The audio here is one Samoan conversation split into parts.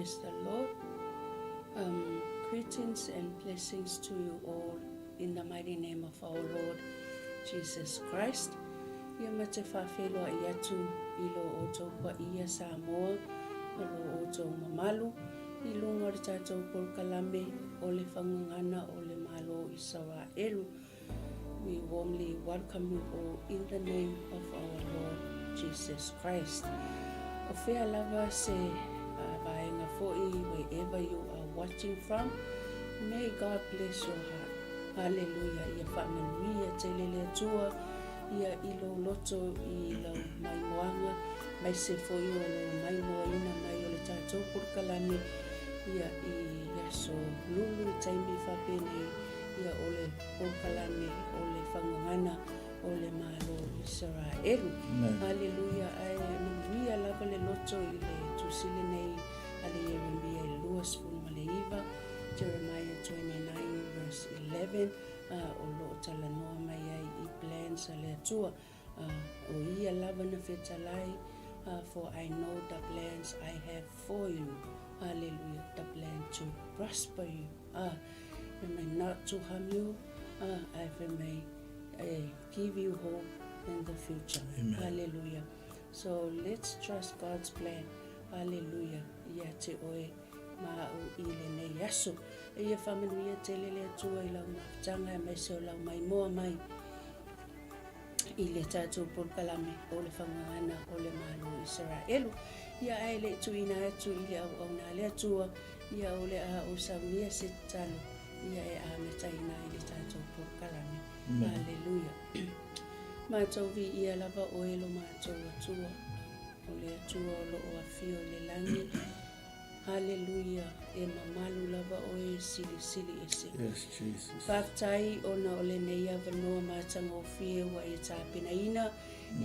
Praise the Lord. Um, greetings and blessings to you all in the mighty name of our Lord Jesus Christ. Ia ma te whawheloa i atu i lo o tau paia Samoa, ma lo o tau mamalu, i lunga o le tātou polokalame o le whangangana o le Malo Isaraelu. We warmly welcome you all in the name of our Lord Jesus Christ. O whea lava se vaenga foi wherever you are watching from, may God bless your heart. Hallelujah. Ia whaamanuia tele le Atua ia i lou loto i lau maimoaga mai se foi o lou maimoaina mai o le tātou polokalame ia i aso lulu i taimi faapenei ia o le polokalame o le fagagana o le Malo o Isaraelu. Haleluia! Ae manuia lava le loto i le tusi lenei a le Ieremia i le 29, Jeremiah 29 verse 11, o lo o talanoa mai ai i plans a le Atua. O ia lava na fetalai, for I know the plans I have for you. Hallelujah. The plan to prosper you. I may not to harm you. I may give you hope in the future. Amen. Hallelujah. So let's trust God's plan. Hallelujah. Ia te oe ma au i lenei aso. E ia whamanuia tele le Atua i lau mafutaga aemaise o lau maimoa mai i le tatou polokalame o le fagagana o le Malo o Isaraelu. Ia ae le i tuuina atu i le auauna a le Atua, ia o le a ou saunia se tatalo ia e amataina ai le tatou polokalame. Aleluia. Matou viia lava oe lo matou Atua, o le Atua o lo o afio i le lagi. Haleluia, e mamalu lava oe e silisili ese. Yes, Jesus. Faafetai ona o lenei avanoa matagofie ua e tapenaina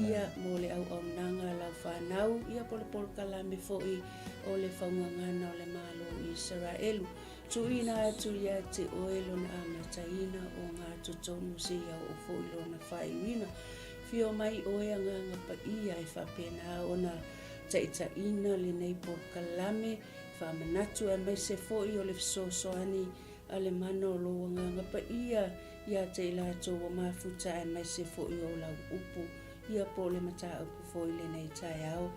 ia mo le auaunaga a lau fanau, ia po le polokalame foi o le faugagana o le Malo o Isaraelu. Tuuina atu ia te oe lona amataina o ngā totonu seia oo foi lona faaiuina. Whio mai oe Agaga Paia e faapena ona taitaiina lenei polokalame faamanatu aemaise foi o le fesoasoani a le mana o lou Agaga Paia ia te i latou ua mafuta aemaise foi o lau upu ia po o le mataupu foi lenei taeao.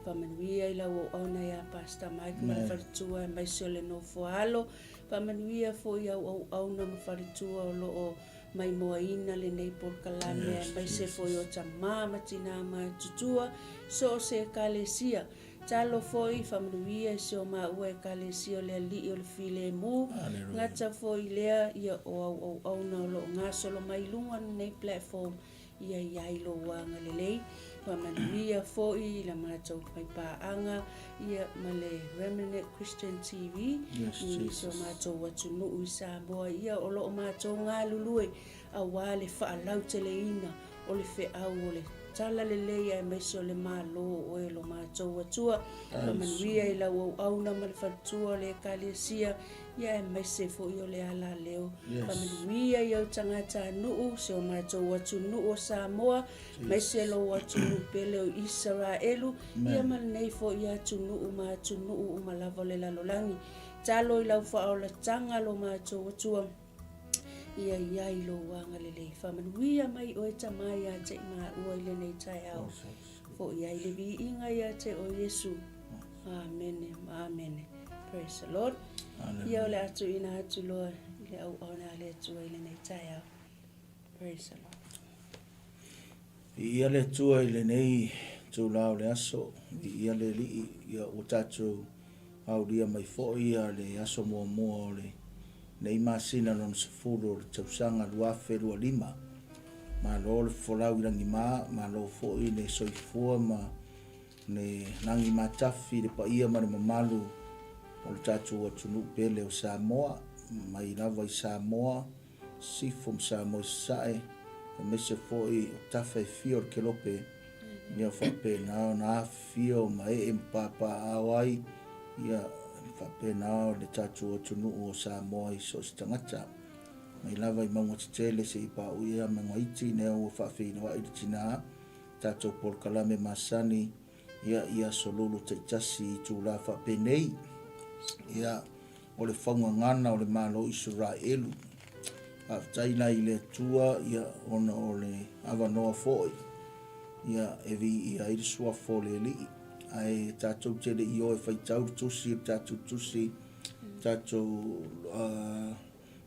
Faamanuia i lau auauna ia Pastor Mike ma le faletua aemaise o le nofoaalo. Faamanuia foi i au auauna ma faletua o lo o maimoaina lenei polokalame aemaise foi o tama ma tina matutua so o se Ekalesia. Talo foi, faamanuia i si o maua Ekalesia o le Alii o le Filemu. Gata foi lea ia o au auauna o lo o gasolo mai i luga o lenei platform ia i ai lou agalelei. Faamanuia foi i la matou faipaaga ia ma le Remnant Christian TV Yes, i so Jesus. matou atunuu i Samoa ia o lo o matou galulue aua le faalauteleina o le feau o le Tala Lelei aemaise o le Malo o oe lo matou Atua. Faamanuia i lau auauna ma le faletua o le Ekalesia ia aemaise foi o le alaleo. Yes. Faamanuia i au tagatanuu, si o matou atunuu o Samoa, aemaise lou atunuu pele o Isaraelu, ia ma lenei foi atunuu ma atunuu uma lava o le lalolagi. Talo i lau faaolataga lo matou Atua, ia i ai lou agalelei. Faamanuia mai oe Tama ia te i maua i lenei taeao. Foi ai le viiga ia te oe Iesu. Amene ma amene. Praise the Lord. Ia o le a tuuina atu loa i le auauna a le Atua i lenei taeao. Praise the Lord. Viia le Atua i lenei itula o le aso, viia le Alii, ia ua tatou aulia mai foi ia le aso muamua o lenei masina lona 10 o le tausaga 2025. Malo le folau i lagima, malo foi le soifua ma le lagi matafi le paia ma le mamalu o le tatou atunuu pele o Samoa, mai lava i Samoa, Sifo ma Samoa i Sasae, aemaise foi o tafa e fia o le Kelope, ia faapena ona afifio ma ee ma papaaao ai, ia faapena le tatou atunuu o Samoa i so o se tagata. Mai lava i mauga tetele seia paui ea mauga iti, lea ua faafeiloai le tina, tatou polokalame masani, ia i aso lulu taitasi i itula faapenei. Ia, o le faugagana o le Malo o Isaraelu. Faafetai la i le Atua, ia, ona o le avanoa foi, ia, e viia ai le suafa o le Alii. Ae tatou te le i o e faitau le tusi, le tatou tusi, tatou uh,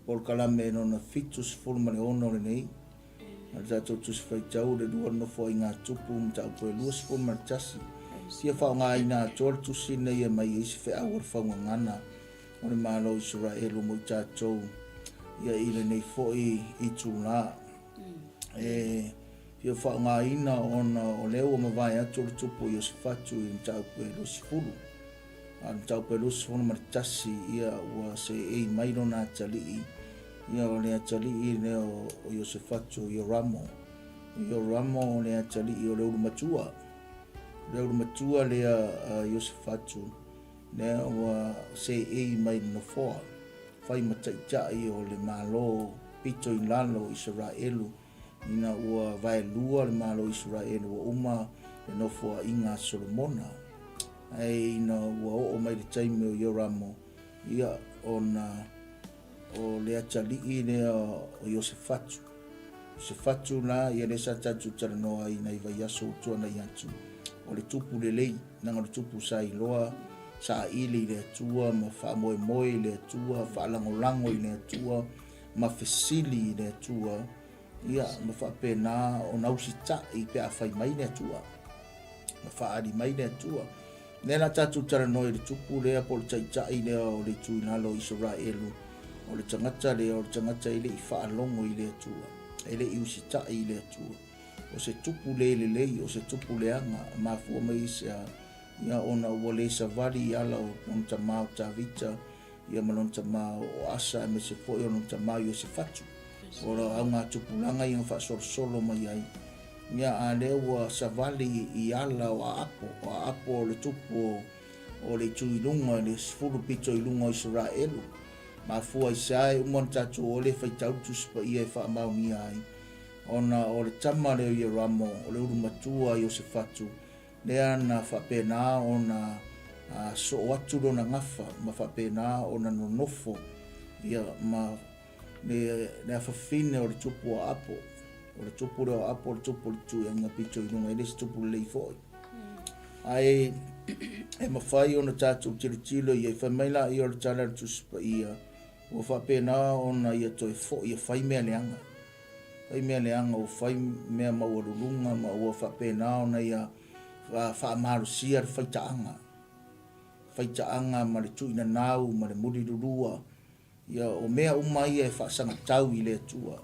polokalame lona 76 lenei. A le tatou tusi faitau le lua nofoaiga tupu mataupu e 21. Fia faaaogaina atoa le tusi lenei e aumai ai se feau o le faugagana o le Malo o Isaraelu mo i tatou ia i lenei foi itula. E fia faaaogaina ona o lea ua mavae atu le tupu o Iosefatu i mataupu e 20. A o le mataupu e 21, ia ua seei mai lona atalii, ia o le atalii lea o Iosefatu o Ioramo. O Ioramo o le atalii o le ulumatua. O le ulumatua lea a Iosefatu, lea ua seei mai le nofoa, fai ma taitai o le Malo pito i lalo o Isaraelu, ina ua vaelua le Malo o Isaraelu ua uma le nofoaiga a Solomona. Ae ina ua oo mai le taimi o Ioramo, ia, ona o le atalii lea o Iosefatu. Iosefatu la, ia lea sa tatou talanoa ai i nai vaiaso ua tuanai atu, o le tupu lelei, leaga o le tupu sa iloa, saili i le Atua ma faamoemoe i le Atua, faalagolago i le Atua, ma fesili i le Atua, ia, ma faapena ona usitai pe a fai mai le Atua, ma faaali mai le Atua. Lea la tatou talanoa i le tupu lea po o le taitai lea o le itu i lalo o Isaraelu, o le tagata lea, o le tagata e le i faalogo i le Atua, e le i usitai i le Atua. O se tupu le lelei, o se tupu leaga, mafua mai i se a, ia ona ua le savali i ala o lona tama o Tavita, ia ma lona tama o Asa, aemaise foi o lona tama o Iosefatu. O le augatupulaga ia na faasolosolo mai ai. Ia, a lea ua savali i ala o Aapo, o Aapo o le tupu o le itu i luga, le 10 pito i luga o Isaraelu. Mafua i se a e uma ona tatou o le faitau le Tusi Paia e faamaonia ai, ona o le tama lea o Ioramo, o le ulu matua Iosefatu, lea na faapena ona soo atu lona gafa ma faapena ona nonofo ia ma le le afafine o le tupu o Aapo. O le tupu lea o Aapo, o le tupu o le tuiaiga pito i luga, e le se tupu lelei foi. Ae e mafai ona tatou tilotilo i ai, fai mai laia o le tala a le Tusi Paia, ua faapena ona ia toe foi e fai mea leaga. Fai mea leaga, ua fai mea maualuluga ma ua faapena ona ia faamalosia le faitaaga. Faitaaga ma le tuuinanau ma le mulilulua. Ia, o mea uma ia e faasagatau i le Atua.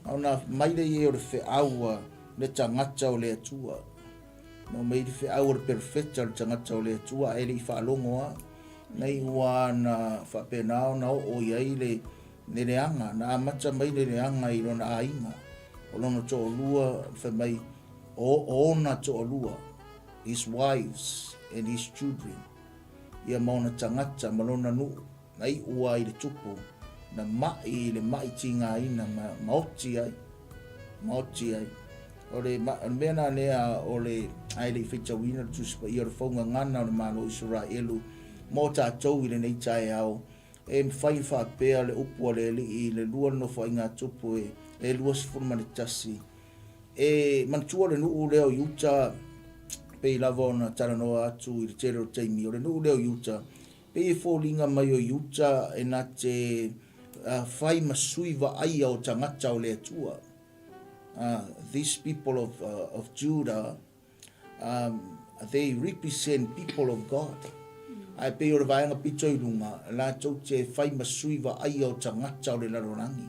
A ona mai lea i ai o le feau a le tagata o le Atua. Na aumai le feau a le perofeta o le tagata o le Atua ae le i faalogo lava. Na iu lava na faapena ona oo i ai le le leaga, na amata mai le leaga i lona aiga. O lona toalua, fai mai, o ona toalua, his wives and his children, ia ma ona tagata ma lona nuu. Na iu ai le tupu, na ma'i i le ma'i tigaina ma, ma oti ai, ma oti ai. O le, ma, o le mea na lea o le, ae le i faitauina le Tusi Paia o le faugagana o le Malo o Isaraelu mo tatou i lenei taeao, e mafai ona faapea le upu a le Alii i le lua nofoaiga a tupu e, e 21. E manatua le nuu lea o Iuta, pei lava ona talanoa atu i le tele o taimi, o le nuu lea o Iuta, Pei e foliga mai o Iuta e na te fai ma sui vaaia o tagata o le Atua. These people of, of Judah, they represent people of God. Ae pei o le vaega pito i luga, latou te fai ma sui vaaia o tagata o le lalolagi.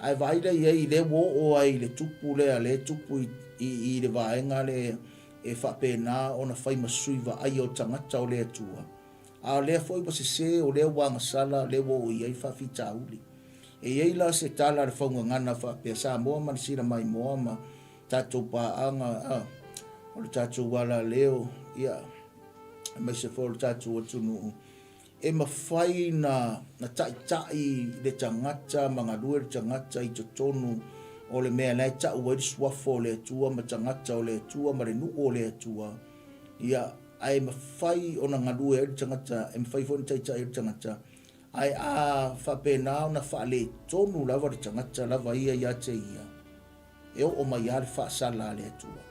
Ae vaai la i ai, lea ua oo ai i le tupu lea, lea e tupu i, i, i le vaega lea e faapena ona fai ma sui vaaia o tagata o le Atua, a o lea foi ua sese, o lea ua agasala, lea ua oo i ai faafitauli. E i ai la se tala a le faugagana faapea, Samoa ma le sila maimoa ma tatou paaga, a, o le tatou alaleo, ia, aemaise foi o le tatou atunuu, E mafai na taitai le tagata ma galue le tagata i totonu o le mea la e tau ai le suafa o le Atua ma tagata o le Atua ma le nuu o le Atua, ia, Ae mafai ona galue ai le tagata, e mafai foi ona taitai ai le tagata, ae a faapena ona faaletonu lava le tagata lava ia ia te ia, e oo mai lava le faasala a le Atua.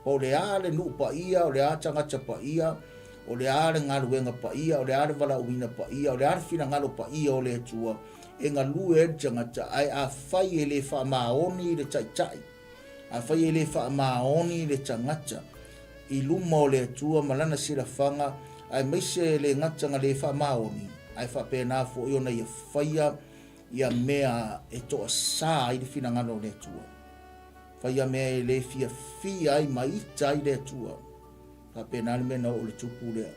Po o le a le nuu paia, o le a tagata paia, o le a le galuega paia, o le a le valaauina paia, o le a le finagalo paia o le Atua e galue ai le tagata, ae afai e le faamaoni le taitai, Afai e le faamaoni le tagata i luma o le Atua ma lana silafaga, aemaise e le gata na le faamaoni, ae faapena foi ona ia faia ia mea e toasā ai le finagalo o le Atua. Faia mea e le fiafia ai ma ita ai le Atua. Faapena le mea na oo i le tupu lea.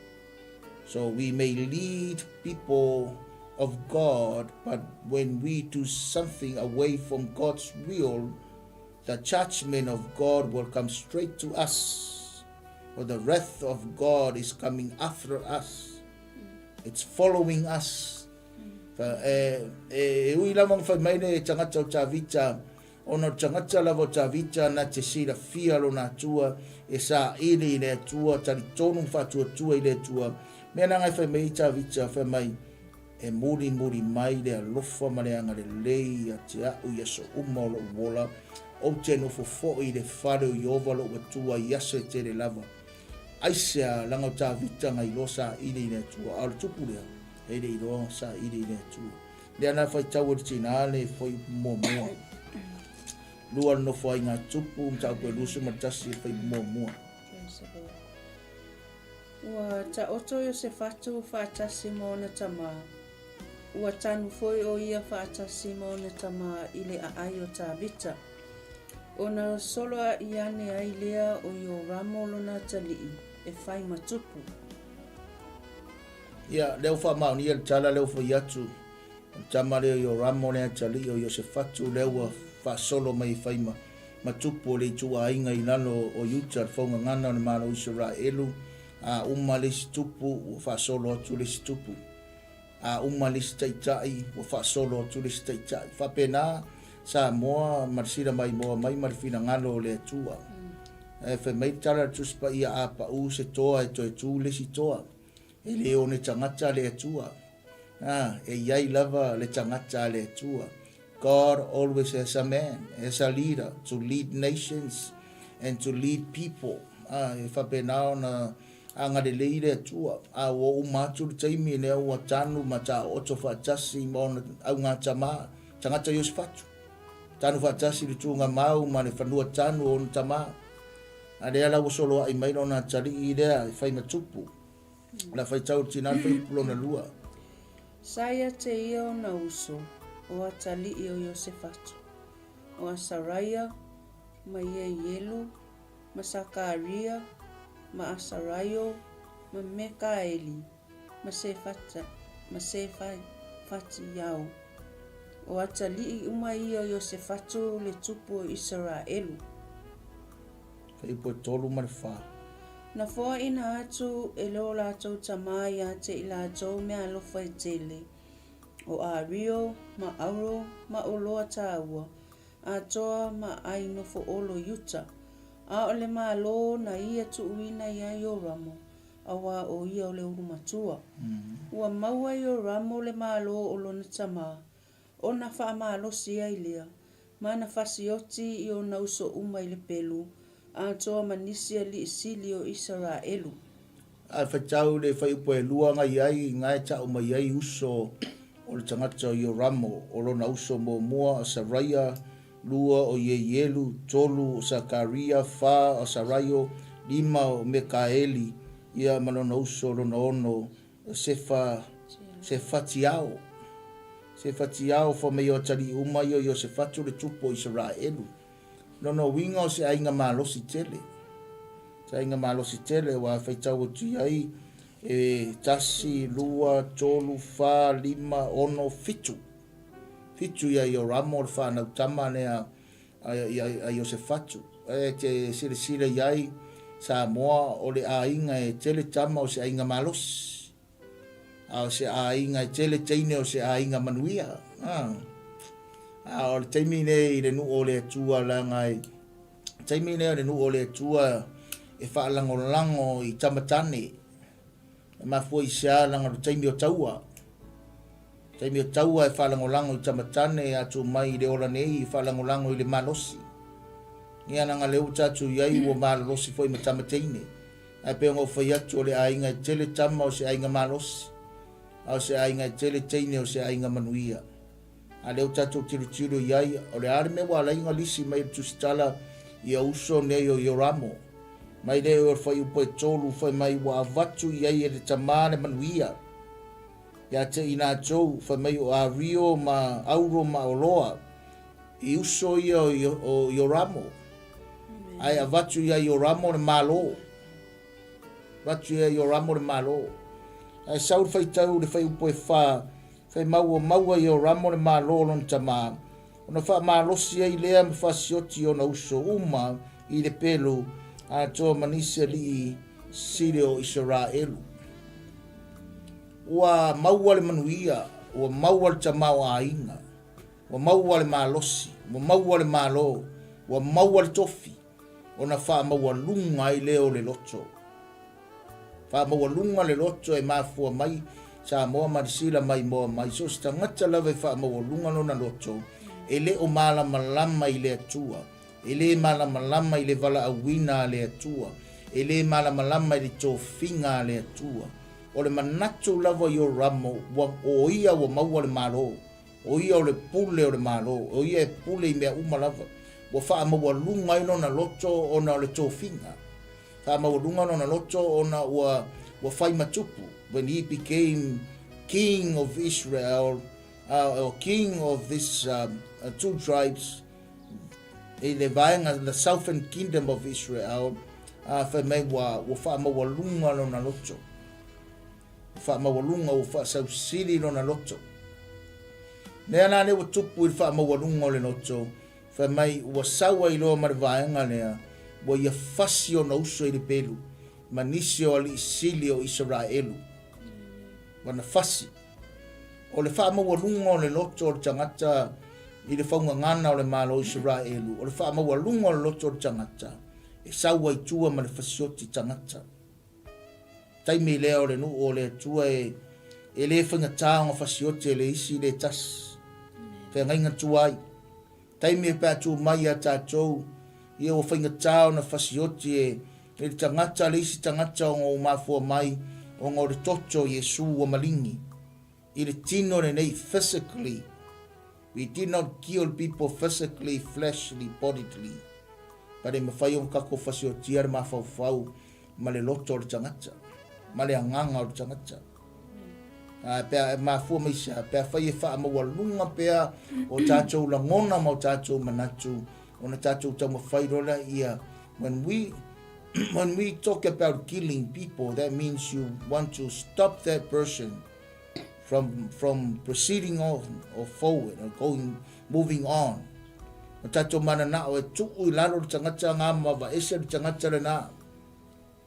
So we may lead people of God, but when we do something away from God's will, the judgment of God will come straight to us. For the wrath of God is coming after us. It's following us. Fa, e, e, e ui lava na fai mai le tagata o Tavita, Ona o le tagata lava o Tavita na te silafia lona Atua, e saili i le Atua, talitonu ma faatuatua i le Atua. Mea na e fai mai ai Tavita, fai mai, E mulimuli mai le alofa ma le agalelei ia te a'u i aso uma o lo'u ola, ou te nofo fo'i i le fale o Ieova lo'u Atua i aso e tele lava. Aisea laga o Tavita na iloa saili i le Atua, a o le tupu lea, e le iloa saili i le Atua. Lea na faitau e le tinā le fuaiupu muamua. Lua le Nofoaiga a Tupu, mataupu e 21 le fuaiupu muamua. Praise the Lord. Ua taoto Iosefatu faatasi ma ona tamā. Ua tanu foi o ia faatasi ma ona tamā i le aai o Tavita. Ona solo aʻi ane ai lea o Ioramo lona atalii e fai ma tupu. Ia, lea ua faamaonia le tala lea ua fai atu, o le tama lea o Ioramo le atalii o Iosefatu lea ua faasolo mai e fai ma, ma tupu o le ituaiga i lalo o Iuta, le faugagana o le Malo o Isaraelu, a uma le isi tupu, ua faasolo atu le isi tupu. A uma le isi taitai, ua faasolo atu le isi taitai. Faapena Samoa ma le sila maimoa mai ma le finagalo o le Atua. Ae fai mai le tala a le Tusi Paia, a pau se toa e toe tu le isi toa. E le one tagata le Atua. A, e i ai lava le tagata a le Atua. God always has a man, has a leader to lead nations and to lead people. A, e faapena ona agalelei le Atua. A ua uma atu le taimi lea ua tanu ma taooto faatasi ma ona augatama, tagata Iosefatu. Tanu faatasi le tugamau ma le fanua tanu o ona tama. A lea la ua soloai mai lona atalii lea e fai ma tupu. La faitau le tina le fai lona lua. Sa ia te ia ona uso, o atalii o Iosefatu, o Asaraia, ma Ieielu, ma Sakaria, ma Asaraio, ma Mekaeli, ma Sefata, ma Sefatiao. O atalii uma ia o Iosefatu le tupu o Isaraelu. Fuaiupu e tolu ma le fa. Na foaina atu e lo latou tama ia te i latou meaalofa e tele, o Ario, ma Auro, ma oloa taua, atoa ma ai nofo olo i uta, a o le Malo na ia tuuina ia Ioramo, auā o ia o le ulu matua. Ua maua Ioramo le Malo o lona tama, ona faamalosi ai lea, ma na fasioti i ona uso uma i le pelu, atoa ma nisi alii sili o Isaraelu. A faitau le fuaiupu e lua na i ai, na e tau mai ai uso o le tagata o Ioramo, o lona uso muamua o Saraia, lua o Ieielu, tolu o Sakaria, fa o Asaraio, lima o Mekaeli, ia ma lona uso lona ono o Sefa, Sefatiao. Sefatiao, fa mai o atalii uma ia o Iosefatu le tupu o Isaraelu. Lona uiga o se aiga malosi tele. Se aiga malosi tele ua faitau atu i ai e tasi, lua, tolu, fa, lima, ono, fitu. Fitu ia Ioramo le fanau tama lea a Iosefatu. E te silasila i ai Samoa o le aiga e tele tama o se aiga malosi. A o se aiga e tele teine o se aiga manuia. A, a o le taimi nei i le nuu o le Atua leaga e taimi nei o le nuu o le Atua e faalagolago i tama tane. E mafua i se a leaga o le taimi o taua. Taimi o taua e faalagolago i tama tane a tuu mai i le ola nei e faalagolago i le malosi. Ia leaga lea ua tatou i ai ua malolosi foi ma tama teine. Ae pei ona ou fai atu o le aiga e tele tama o se aiga malosi, a o se aiga e tele teine o se aiga manuia. A lea ua tatou tilotilo i ai, o le a le mea ua ala ai ona lisi mai e le Tusitala ia uso nei o Ioramo? Mai lea o le fuaiupu e 3, fai mai ua avatu i ai e le Tama le manuia ia te i latou, fai mai o Ario ma Auro ma Oloa, i uso ia o Ioramo. Ae avatu ia Ioramo le Malo. Avatu ia Ioramo le Malo. Ae sau le faitau le fuaiupu e 4, Fai mai ua maua e Ioramo le malo o lona tama, ona faamalosi ai lea ma fasioti ona uso uma i le pelu atoa ma nisi alii sili o Isaraelu. Ua maua le manuia, ua maua le tamaoaiga, ua maua le malosi, ua maua le malo, ua maua le tofi, ona faamaualuga ai lea o le loto. Faamaualuga le loto e mafua mai Samoa ma le sila maimoa mai. So o se tagata lava e faamaualuga lona loto, e le o malamalama i le Atua, e le malamalama i le valaauina a le Atua, e le malamalama i le tofiga a le Atua. O le manatu lava i Ioramo, ua, o ia ua maua le Malo, o ia o le pule o le Malo, o ia e pule i mea uma lava. Ua faamaualuga ai lona loto ona o le tofiga. Faamaualuga lona loto ona ua ua fai ma tupu, when he became king of Israel, uh, or king of this um, uh, two tribes, i le vaega, the southern kingdom of Israel, uh, fai mai ua, ua faamaualuga lona loto. Ua faamaualuga, ua faasausili lona loto. Mea la lea ua tupu i le faamaualuga o le loto, Fai mai ua sau ai loa ma le vaega lea, ua ia fasi ona uso i le pelu, ma nisi o alii sili o Isaraelu. Ua na fasi. O le faamaualuga o le loto o le tagata i le faugagana o le Malo o Isaraelu, o le faamaualuga o le loto o le tagata, e sau ai tua ma le fasioti tagata. Taimi lea o le nuu o le Atua e, e le faigata ona fasioti e le isi le tasi. Feagaiga tuai. Taimi e pe a tu mai ia tatou, ia ua faigata ona fasioti e, e le tagata le isi tagata ona ua mafua mai ona o le toto o Iesu ua maligi i le tino lenei physically. We did not kill people physically, fleshly, bodily. But e mafai ona tatou fasiotia le mafaufau ma le loto o le tagata, ma le agaga o le tagata. A pea e mafua mai se a, pe afai e faamaualuga pea o tatou lagona ma o tatou manatu, ona tatou taumafai loa lea when we when we talk about killing people, that means you want to stop that person from from proceeding on or forward or going moving on. O tatou mananao e tuu i lalo le tagata nga ma vaese le tagata lena.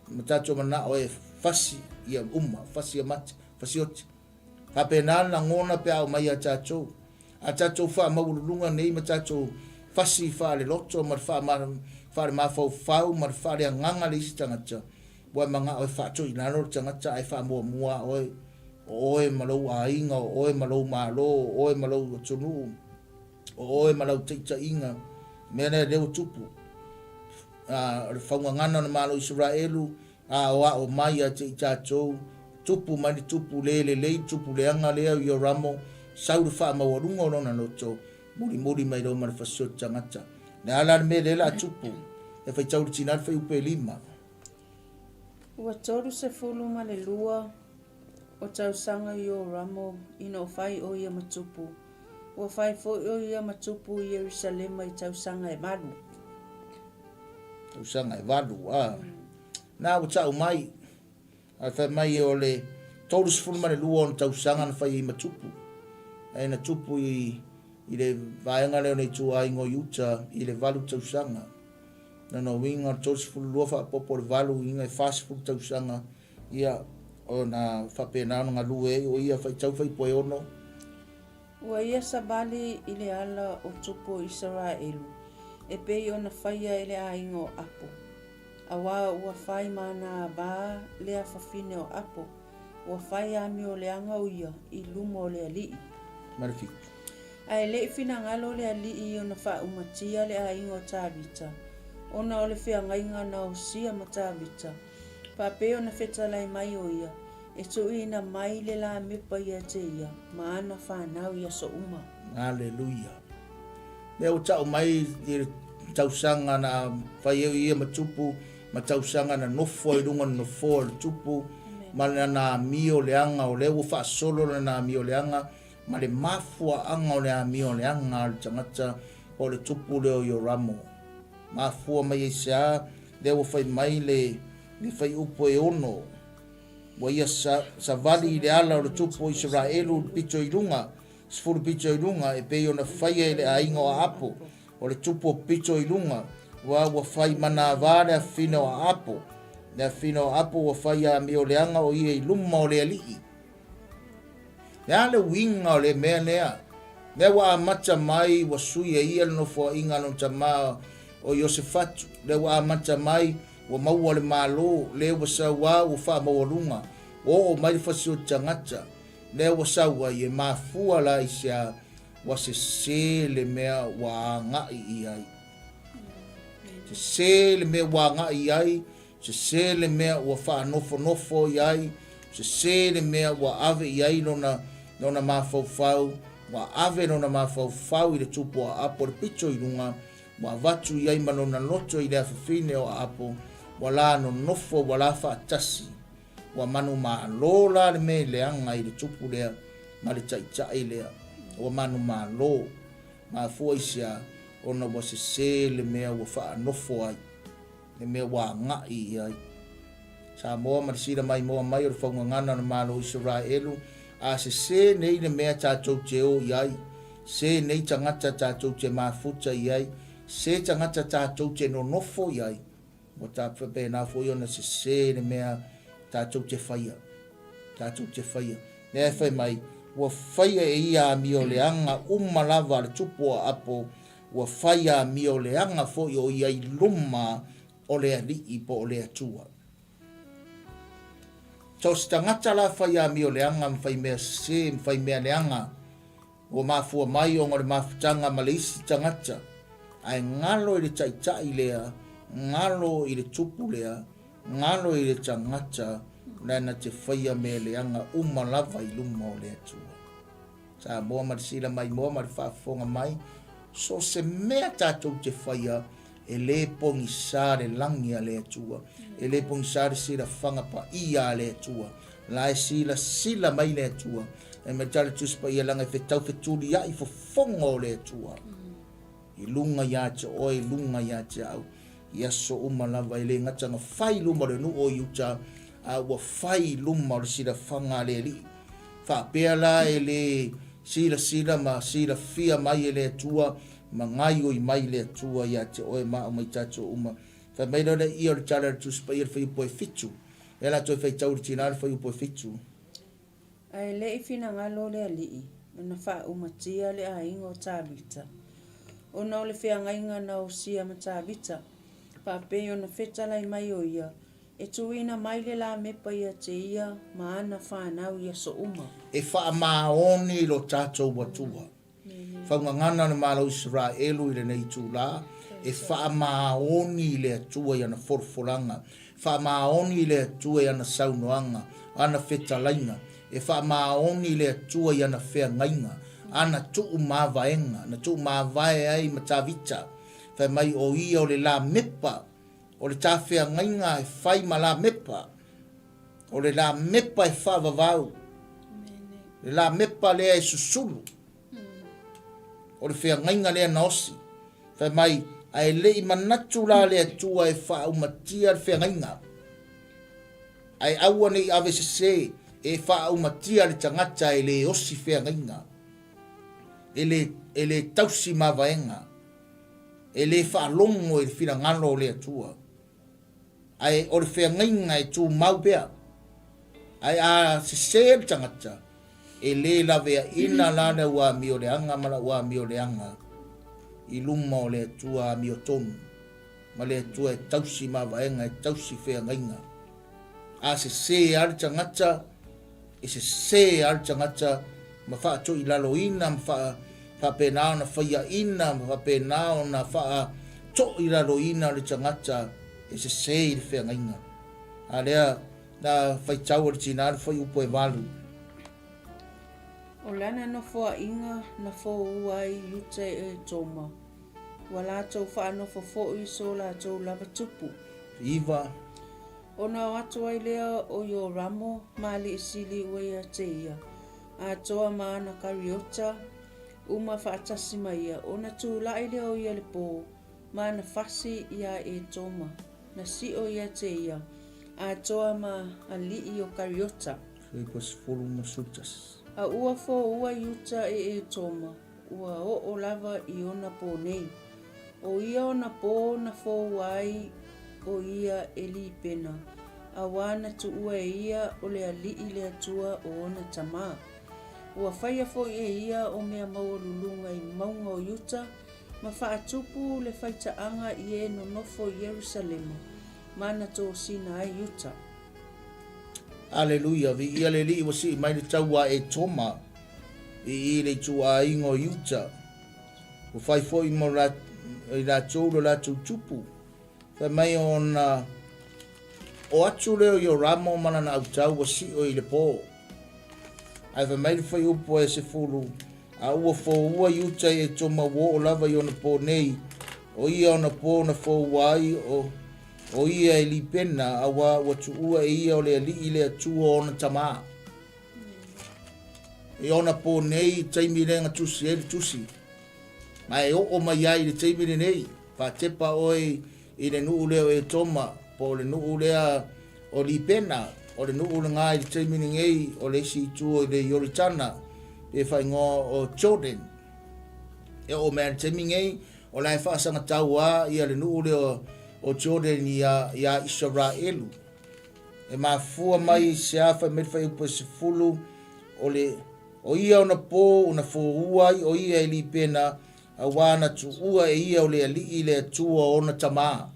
Ma tatou manao e fasi ia uma, fasi ia mate, fasioti. Faapena le lagona pe a aumai ia tatou. A tatou faamaualuluga nei ma tatou fasi faaleloto ma le faalemafaufau ma le faaleagaga le isi tagata, ua e manao e faatoilalo le tagata ae faamuamua oe, o oe ma lou aiga, o oe ma lou Malo, o oe ma lou atunuu, o oe ma lau taitaiga. Mea lea lea ua tupu. A, o le faugagana o le Malo o Isaraelu, a o ao mai ia te i tatou, tupu mai le tupu le lelei, le tupu leaga lea o Ioramo, sau le faamaualuga o lona loto, mulimuli mai loa ma le fasioti tagata. Le a la le mea lea la tupu, e faitau le tina le fuaiupu e 5. Ua 32 o tausaga Ioramo ina o fai o ia ma tupu. Ua fai foi o ia ma tupu i Ierusalema i tausaga e valu. Tausaga e valu, a. Na ua tau mai, ae fai mai o le 32 ona tausaga na fai ai ma tupu. Ae na tupu i, i le vaega lea o le ituaiga o Iuta i le 8 tausaga. Lona uiga o le 32 faaopoopo le 8 uiga e 40 tausaga ia ona faapena ona galue ai o ia faitau fuaiupu e 6. Ua ia savali i le ala o tupu o Isaraelu, e pei ona faia e le aiga o Apo. Auā ua fai manava le afafine o Apo, ua fai amioleaga o ia i luma o le alii. Ma le fitu. Ae le i finagalo le alii ona faaumatia le aiga o Tavita, ona o le feagaiga na osia ma Tavita, faapea ona fetalai mai o ia, e tuuina mai le lamepa ia te ia ma ana fanau i aso uma. Aleluia. Lea ua tau mai i le tausaga na fai ai ia ma tupu, ma tausaga na nofo ai i luga o le nofoa o le tupu, ma lana amio leaga, o lea ua faasolo lana amio leaga, ma le mafuaaga o le amio leaga a le tagata po o le tupu lea o Ioramo. Mafua mai aisea lea ua fai mai le le fuaiupu e ono, Ua ia savali i le ala o le tupu o Isaraelu i le pito i luga, 10 pito i luga, e pei ona faia e le aiga o Aapo, o le tupu o pito i luga, aua ua fai manava le afafine o Aapo. Le afafine o Aapo ua fai amio leaga o ia i luma o le alii. Le a le uiga o le mea lea? Lea ua amata mai ua sui e ia le nofoaiga a lona tama o Iosefatu. Lea ua amata mai ua maua le Malo, lea ua sau a ua faamaualuga, ua oo mai le fasioti tagata. Lea ua sau ai e mafua la i se a ua sese le mea ua agai i ai. Sese le mea ua agai i ai, Sese le mea ua faanofonofo i ai, sese le mea ua ave i ai lona, lona mafaufau, ua ave lona mafaufau i le tupu o Aapo le pito i luga, ua avatu i ai ma lona loto i le afafine o Aapo, ua la nonofo, ua la faatasi. Ua manumalo la le mea leaga i le tupu lea ma le taitai lea. Ua manumalo. Mafua i se a? Ona ua sese le mea ua faanofo ai. le mea ua agai i ai. Samoa ma le sila maimoa mai o le faugagana o le Malo o Isaraelu, a sesē nei le mea tatou te o i ai, sē nei tagata tatou te mafuta i ai, sē tagata tatou te nonofo i ai, ua faapena foi ona sesē le mea tatou te faia, tatou te faia. Lea e fai mai, ua faia e ia amioleaga uma lava a le tupu o Aapo Ua fai amio leaga foi o ia i luma o le Alii po o le Atua. So se tagata la fai amio leaga ma fai mea sese ma fai mea leaga, ua mafua mai ona o le mafutaga ma le isi tagata, ae galo i le taitai lea, galo i le tupu lea, galo i le tagata lana te faia mea leaga uma lava i luma o le Atua. Samoa ma le sila maimoa ma le faafofoga mai, so o se mea tatou te faia, e lē pogisa le lagi a le Atua, e lē pogisa le silafaga paia a le Atua. La e silasila mai le Atua, e mai tala Tusi Paia leaga e fetau fetuliai fofoga o le Atua i luga ia te oe, i luga ia te au, i aso uma lava, e le gata na fai i luma o le nuu o Iuta, a ua fai i luma o le silafaga a le Alii. Faapea la e le silasila ma silafia mai e le Atua ma gaioi mai le Atua ia te oe ma au ma i tatou uma. Fai mai lea o le ia o le tala a le Tusi Paia le fuaiupu e fitu. Lea la toe faitau i le tina le fuaiupu e fitu. Ae le i finagalo le alii ona faaumatia le aiga o Tavita, ona o le feagaiga na osia ma Tavita, faapei ona fetalai mai o ia, E tuuina mai le lamepa ia te ia ma ana fanau i aso uma. E faamaoni i lo tatou Atua. Faugagana le Malo o Isaraelu i lenei itula, e faamaoni i le Atua i ana folafolaga, faamaoni i le Atua i ana saunoaga, ana fetalaiga, e faamaoni i le Atua i ana feagaiga, ana tuumavaega, na tuumavae ai ma Tavita, fai mai o ia o le lamepa O le tafeagaiga e fai ma lamepa, o le lamepa e faavavau, le lamepa lea e susulu, o le feagaiga lea na osi. Fai mai, ae le i manatu la le Atua e faaumatia le feagaiga, ae aua ne i ave sese e faaumatia le tagata e le osi feagaiga, e le, e le tausi mavaega. E le faalogo i le finagalo o le Atua, ae o le feagaiga e tumau pea. Ae a sese le tagata, e le laveaina la le auamioleaga ma lau amioleaga i luma o le Atua amiotonu. ma le Atua e tausi mavaega, e tausi feagaiga. A sesē lava le tagata, e sesē lava le tagata ma faatoilaloina ma faa, faapena ona faiaina ma faapena ona faatoilaloina le tagata e sesē i le feagaiga. A lea na faitau e le tinā le fuaiupu e 8. O lana nofoaiga na foua ai Iuta e Etoma, ua latou faanofo foi so latou lava tupu. 9. Ona o atu ai lea o Ioramo ma alii sili ua ia te ia, atoa ma ana kariota uma faatasi ma ia, ona tulai lea o ia le po, ma ana fasi iā Etoma, na sio ia te ia, atoa ma alii o kariota. 91. A ua foua Iuta e Etoma, ua oo lava i ona pō nei. ʻO ia ona pō na foua ai ʻo ia e Lipena, auā na tuʻua e ia o le aliʻi le Atua o ona tamā. Ua faia foʻi e ia o mea maualuluga i mauga o Iuta, ma faatupu le faitaaga i e nonofo i Ierusalema, ma na tosina ai Iuta. Aleluia, viia le Alii ua sii mai le tauā Etoma i i le ituaiga o Iuta. Ua fai foi mo i latou lo latou tupu. Fai mai ona o atu lea o Ioramo ma lana autau ua sio i le po. Ae fai mai le fuaiupu e 10, a ua foua Iuta i Etoma ua oo lava i ona po nei, o ia ona po na foua ai o, o ia e Lipena, auā ua tuua e ia o le alii le Atua o ona tamā. I ona pō nei i taimi lea na tusi ai le tusi. Ma e oo mai ai i le taimi lenei, faatepa oe i le nuu lea o Etoma, po o le nuu lea o Lipena, o le nuu lena i le taimi lenei o le isi itu o le Ioritana, pe faaigoa o Jordan. E oo mai i le taimi nei, o la e faasagatau lava ia le nuu lea o Jordan ia Isaraelu. E mafua mai i se a fai mai le fuaiupu e 10, o le o ia ona pō ona foua ai o ia e Lipena, auā na tuua e ia o le alii le Atua o ona tamā.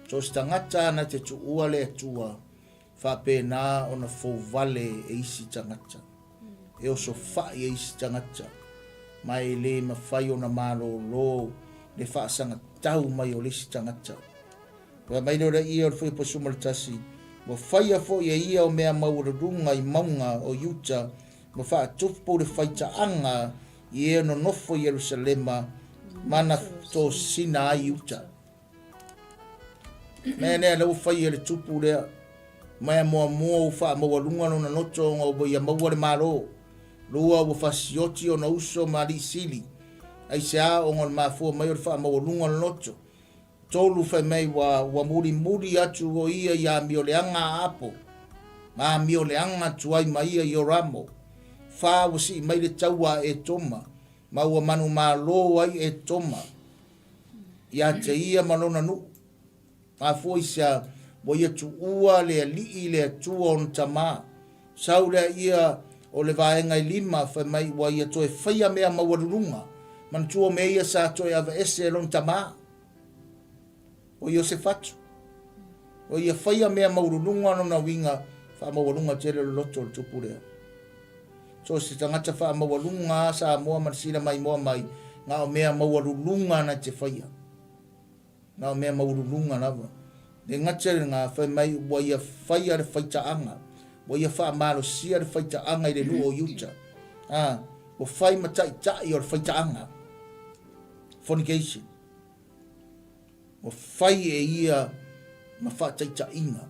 So se tagata na te tuua le Atua, faapena ona fouvale e isi tagata, e osofai e isi tagata, ma e le mafai ona malōlō le faasagatau mai o le isi tagata. Fai mai lea o le ia o le fuaiupu 11, Ua faia foi e ia o mea maualuluga i mauga o Iuta, ma faatupu le faitaaga i e nonofo i Ierusalema, ma na tosina ai Iuta. Mea lea lea ua faia e le tupu lea, mea muamua ua faamaualuga lona loto ona ua ia maua le Malo, lua ua fasioti ona uso ma alii sili, aisea ona o le mafua mai o le faamaualuga o le loto, 3 fai mai ua, ua mulimuli atu o ia i amioleaga a Apo, ma amioleaga atu ai ma ia i Oramo. 4 ua sii mai le taua a Etoma, ma ua manumalo ai Etoma ia te ia ma lona nuu. Mafua i se a? Ua ia tuua le alii le Atua ona tamā. Sau lea ia o le vaega e lima, fai mai ua ia toe faia mea maualuluga, manatua o mea ia sa toe aveese e lona tamā, o Iosefatu. Ua ia faia mea maualuluga lona uiga faamaualuga tele o le loto o le tupu lea. So o se tagata faamaualuga a Samoa ma le sila maimoa mai, na o mea maualuluga na te faia. Na o mea maualuluga lava. Le gata i lena, fai mai ua ia faia le faitaaga, ua ia faamalosia le faitaaga i le nuu o Iuta. A, ua fai ma taitai o le faitaaga. Fornication. Ua fai e ia ma faataitaiga.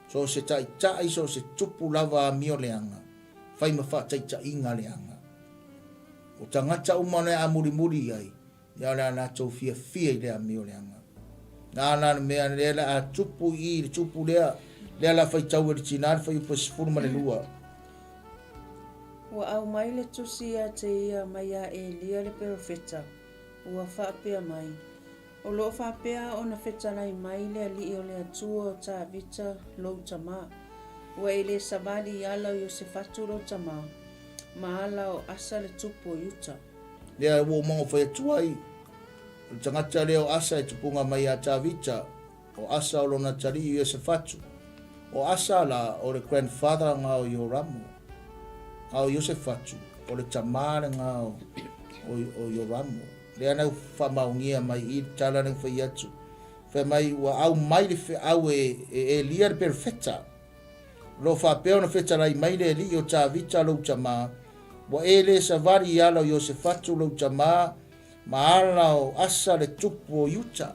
So o se taitai, so o se tupu lava amio leaga, fai ma faataitaiga leaga. O tagata uma o le a mulimuli i ai, Ia o le a latou fiafia i le amio leaga. Na la le mea lea le a tupu i i le tupu lea, lea la faitau e le tinā le fuaiupu e 12. Ua aumai le tusi ia te ia mai iā Elia le perofeta, ua faapea mai, O lo o faapea ona fetalai mai le Alii o le Atua o Tavita lou tamā, ua e le savali i ala o Iosefatu lou tamā, ma ala o Asa le tupu o Iuta. Lea ua uma ona fai atu ai. O le tagata lea o Asa e tupuga mai ia Tavita, o Asa o lona atalii o Iosefatu. O Asa la o le grandfather nga o Ioramo, a o Iosefatu o le tamā lena o, o, o Ioramo. Lea na faamaonia mai i le tala na fai atu. Fai mai ua aumai le feau e, e Elia le perofeta. O lo o faapea ona fetalai mai le alii o Tavita lou tamā, ua e le savali i ala o Iosefatu lou tamā, ma ala o Asa le tupu o Iuta.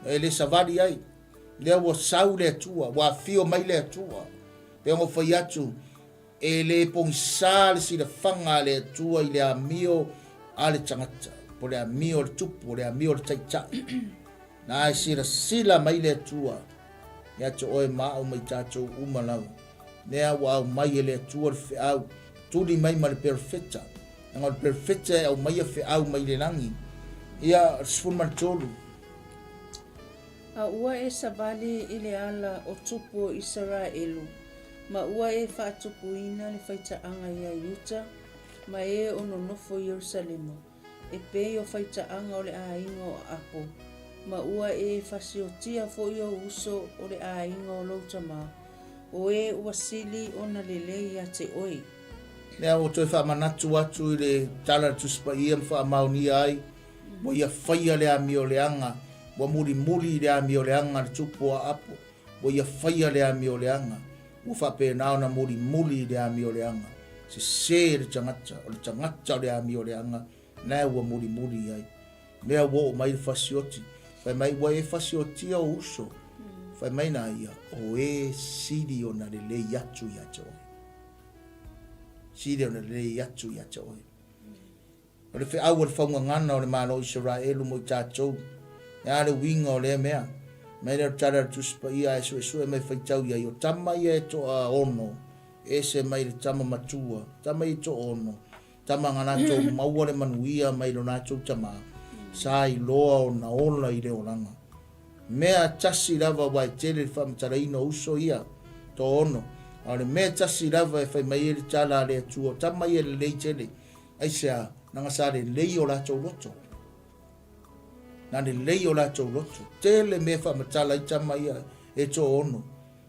E le savali ai. Lea ua sau le Atua, ua afio mai le Atua. Pe ona fai atu, e le pogisā le silafaga a le Atua i le amio a le tagata, po le amio a le tupu, o le amio a le taitai. Na e silasila mai le Atua ia te oe ma au ma i tatou uma lava. Lea ua aumai e le Atua le feau, tuli mai ma le perofeta. Leaga o le perofeta e aumaia feau mai le lagi. Ia, 13. A ua e savali i le ala o tupu o Isaraelu, ma ua e faatupuina le faitaaga iā Iuta ma e o nonofo i Ierusalema, e pei o faitaaga o le aiga o Aapo, ma ua e fasiotia foi ou uso o le aiga o lou tamā, o e ua sili ona lelei ia te oe. Lea ua toe faamanatu atu i le tala a le Tusi Paia ma faamaonia ai, ua ia faia le amioleaga, ua mulimuli i le amioleaga le tupu o Aapo, ua ia faia le amioleaga, ua faapena ona mulimuli i le amioleaga. Sese le tagata, o le tagata o le amioleaga, lena ua mulimuli i ai. Lea ua oo mai le fasioti, fai mai, ua e fasiotia ou uso. Fai mai na ia, o e sili ona lelei atu ia te oe. Sili ona lelei atu ia te oe. O le feau o le faugagana o le Malo o Isaraelu mo i tatou. E a le uiga o lea mea? Mai lea o le tala a le Tusi Paia ae suesue mai faitau i ai, o tama ia e toaono, ese mai le tama matua, tama ia e toaono, tama nga latou maua le manuia mai lo latou tama, sa iloa ona ola i le olaga. Mea tasi lava ua e tele le faamatalaina o uso ia, toaono, a o le mea tasi lava e fai mai ai le tala a le Atua, o tama ia lelei tele, Aisea? Leaga sa lelei o latou loto. Na lelei o latou loto. Tele mea e faamatala ai tama ia e toaono.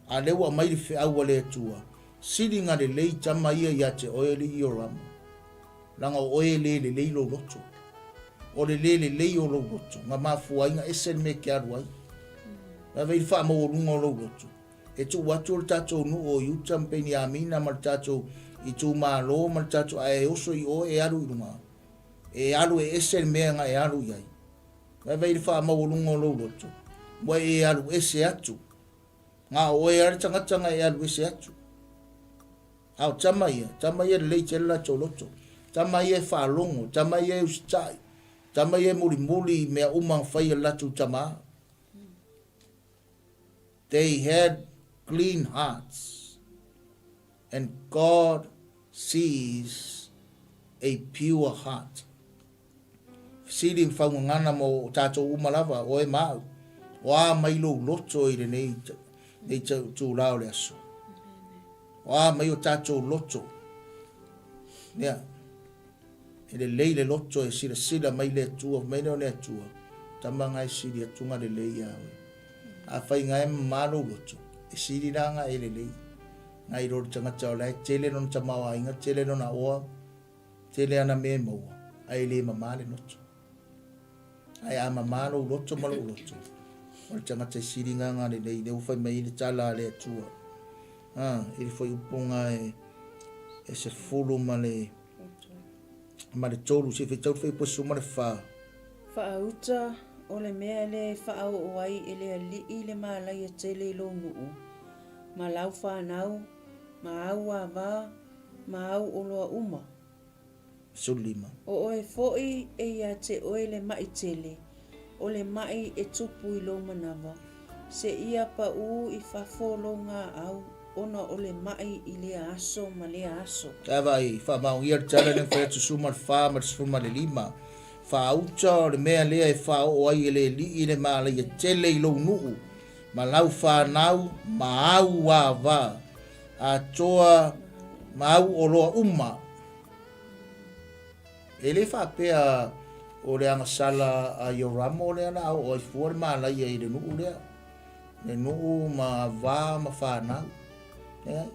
A lea ua aumai le feau a le Atua, sili na lelei tama ia ia te oe alii Iorama. Leaga o oe e le lelei lou loto. O le le lelei o lou loto, na mafua ai na ese le mea e te alu ai. Vaai i le faamaualuga o lou loto. E tuu atu le tatou nuu o Iuta ma Peniamina ma le tatou itumalo ma le tatou, ae oso i o e alu i luga, e alu e ese le mea na e alu i ai. Vaivai i le faamaualuga o lou loto, ua e alu ese atu. Na o oe lava le tagata na e alu ese atu. A o tama ia, tama ia lelei tele latou loto. Tama ia e faalogo, tama ia e usitai, tama ia e mulimuli i mea uma na fai e le latou tama. They had clean hearts, and God sees a pure heart. Fesili ma faugagana mo tatou uma lava, oe ma au, o a mai lou loto i lenei nei tūlā o le aso. O a mai o tatou loto. Ia, e lelei le loto e silasila mai le Atua, mai lea o le Atua, tama nga e sili atu nga lelei ia oe. Afai nga e mamā lou loto, e sili la nga e lelei. Nga i lo le tagata o la e tele lona tamaoaiga, tele lona oa, tele ana mea e maua, ae le mamā le loto. Ae a mamā lou loto ma lou loto, o le tagata e sili nga nga lelei, lea ua fai mai ai le tala a le Atua. A, i le fuaiupu nga e, e 13 ma le, ma le 3, se i faitau le fuaiupu e 14. Faauta, o le mea lea e faaoo ai e le alii le malaia tele i lou nuu, ma lau fanau, ma au ava, ma au oloa uma. 15. O oe foi e ia te oe le maʻi tele, o le maʻi e tupu i lou manawa, seia paʻū i fafo o lou gaʻau ona o le maʻi i lea aso ma lea aso. Ae vaai, faamaonia le tala lea na fai atu 14 ma le 15. Faauta o le mea lea e faaoo ai e le alii le malaia tele i lou nuu, ma lau fanau, ma au ava atoa ma au oloa uma. E le faapea O le agasala a Ioramo lea la a oo ai fua le malaia i le nuu lea, le nuu ma ava ma fanau. Leai.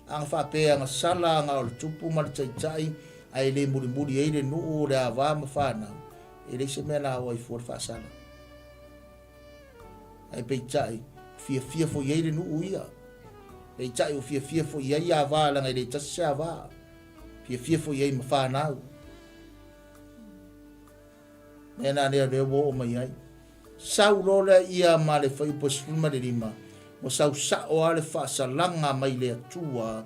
A na faapea e agasala na o le tupu ma le taitai ae le mulimuli ai le nuu o le ava ma fanau, e leai se mea la a oo ai fua le faasala. Ae peitai, fiafia foi i ai le nuu ia. Peitai ua fiafia foi i ai ava leaga e le tasi se ava. Fiafia foi i ai ma fanau. Mea na lea lea ua oo mai ai. Sau loa lea ia ma le fuaiupu e 15, ua sau sa'o lava le faasalaga mai le Atua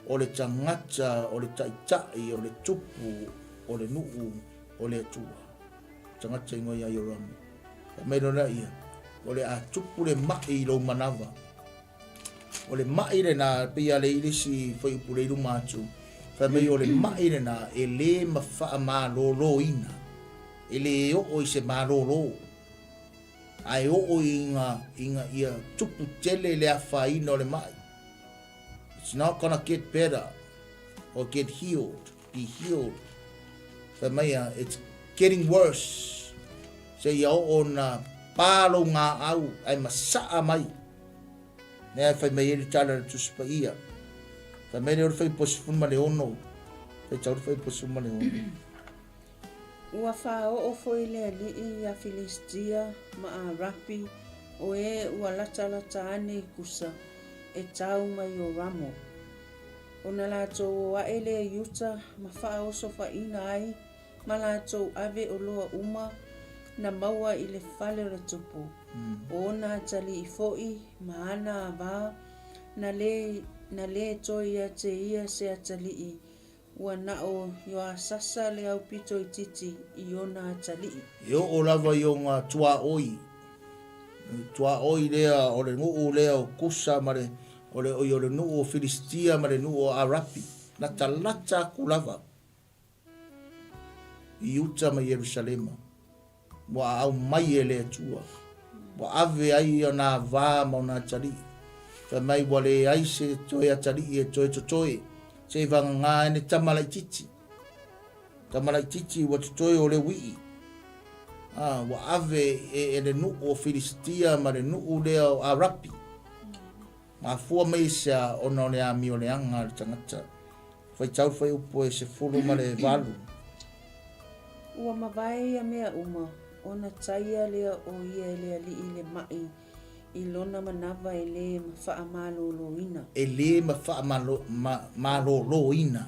o le tagata, o le taitai, o le tupu, o le nuu o le Atua. Tagata igoa ia Ioramo. Fai mai loa lea ia, o le a tupu le ma'i i lou manava. O le ma'i lena, pei a le i le isi fuaiupu lea i luma atu, fai mai o le ma'i lena e le ma faamaloloina, e le oo i se malolo, ae oo ina, ina ia tupu tele le afaina o le ma'i. It's not gonna get better or get healed, be healed. Fai mai a, it's getting worse. Seia oo na pa lou gaau ae masaa mai. Mea e fai mai ai le tala a le Tusi Paia. Fai mai lea o le fuaiupu 16. Faitau le fuaiupu 16. Ua faaoo foi le alii ia Filisitia ma Arapi, o e ua latalata ane i Kusa, e tau ma Ioramo. Ona latou o aʻe lea i uta ma faaosofaina ai ma latou ave oloa uma na maua i le fale o le tupu, o ona atalii foi ma ana ava, na le, na le toe ia te ia se atalii, ua na o Ioasasa le aupito itiiti i ona atalii. E oo lava i ona tuaoi, tuaoi lea o le nuu lea o Kusa ma le, o le, oi o le nuu o Filisitia ma le nuu o Arapi, latalata atu lava. I uta ma Ierusalema, ua aumai e le Atua, ua ave ai ona ava ma ona atalii. Fai mai ua leai se toe atalii e toe totoe, seivagana ai le tama laitiiti. Tama laitiiti ua totoe o le uii. A, ua ave e, e le nuu o Filisitia ma le nuu lea o Arapi. Mafua mai i sea ona o le amioleaga a le tagata. Faitau le fuaiupu e 18. Ua mavae ia mea uma, ona taia lea o ia e le Alii le maʻi i lona manawa e lē ma faamaloloina. E lē ma faamaloloina.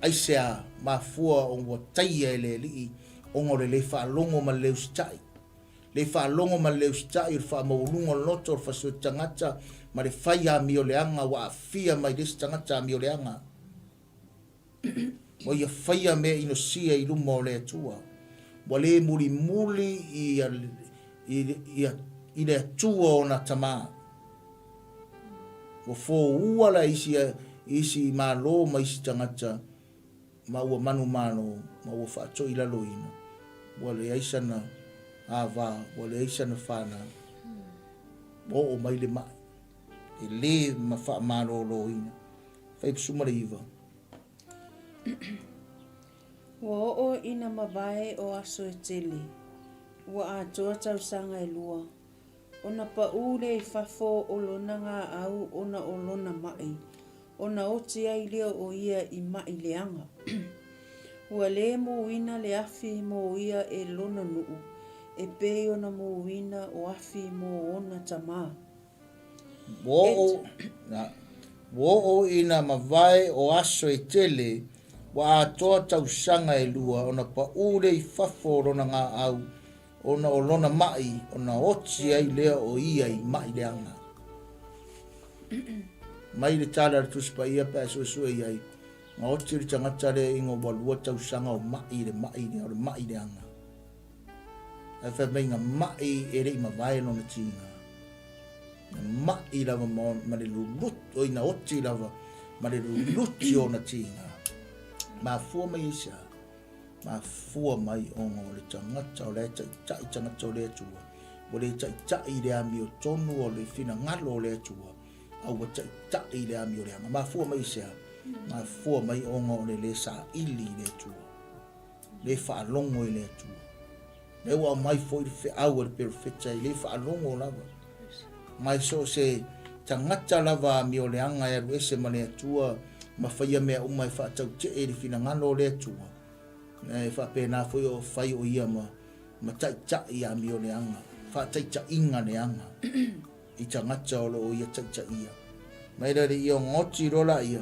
Aisea mafua ona ua taia e le Alii ona o le lē faalogo ma le lē usitai. Le faalogo ma le le usitai o le faamaualuga o le loto o le fasioti tagata ma le fai amioleaga ua aafia mai le isi tagata amioleaga. Ua ia faia mea inosia i luma o le Atua. Ua le mulimuli i, i, i, i le Atua ona tama. Ua foua la isi, isi malo ma isi tagata ma ua manumalo, ma ua faatoilaloina, ua leai sana ava, ua leai sana fanau. Ua oo mai le maʻi, e lē ma faamaloloina. 19. Ua oo ina mavae o aso e tele, ua atoa tausaga e lua, Ona paʻū lea i fafo o lona gaʻau ona o lona maʻi, ona oti ai lea o ia i maʻi leaga. Ua lē mūina le afi mō ia e lona nuʻu, e pei ona mūina o afi mō ona tamā. Ua oo, ua oo ina mavae o aso e tele, ua atoa tausaga e lua ona paʻū lea i fafo o lona gaʻau Ona o lona maʻi, ona oti ai lea o ia i maʻi leaga. Mai le tala a le Tusi Paia pe a suesue i ai, na oti le tagata lea ina ua lua tausaga o maʻi i le maʻi lea, o le maʻi leaga. Ae fai mai na maʻi e le i mavae lona tiga. Na maʻi lava ma, ma le luluti, oi na oti lava ma le luluti o ona tiga. Mafua mai i se aha? Mafua mai ona o le tagata o la e taitai tagata o le Atua, ua le taitai i le amiotonu o le finagalo o le Atua, a ua taitai i le amioleaga. Mafua mai i se a? Mafua mai ona o le le saili i le Atua. Le faalogo i le Atua. Lea ua aumai foi le feau a le perofeta e le faalogo lava. Ma e so o se tagata lava amioleaga e alu ese ma le Atua ma faia mea uma e faatautee i le finagalo o le Atua, e faapena foi o fai o ia ma, ma taitai amioleaga, faataitaiga leaga i tagata o lo o ia taitaia. Ma e le ia goti loa laia,